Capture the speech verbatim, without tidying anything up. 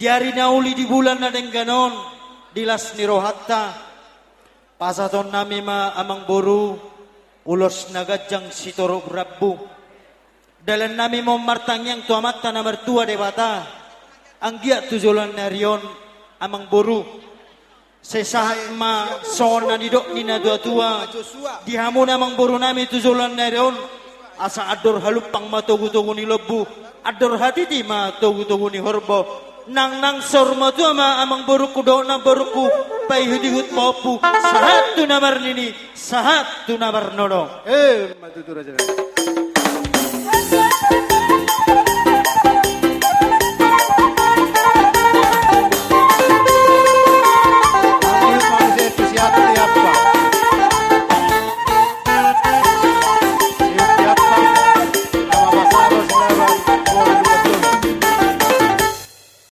Di ari na uli, di bulan na denggan on, di las ni rohanta, pasahatonnami ma, Amangboru, ulos na ganjang sitorop rambu. Dalannami ma on martangiang tu Amanta na martua Debata, anggiat tu joloan ni ari on, Amangboru, sai sahat ma songon na nidok ni natuatua di hamuna, Amangborunami, tu joloan ni ari on, asa andor halumpang ma togutogu ni lombu, andor hatiti ma togutogu ni horbo, nangnang saur matua ma, Amangborungku dohot namborungku, paihutihut pahompu, sahat tu na marnini, sahat tu na marnono. Emma tutu, Raja.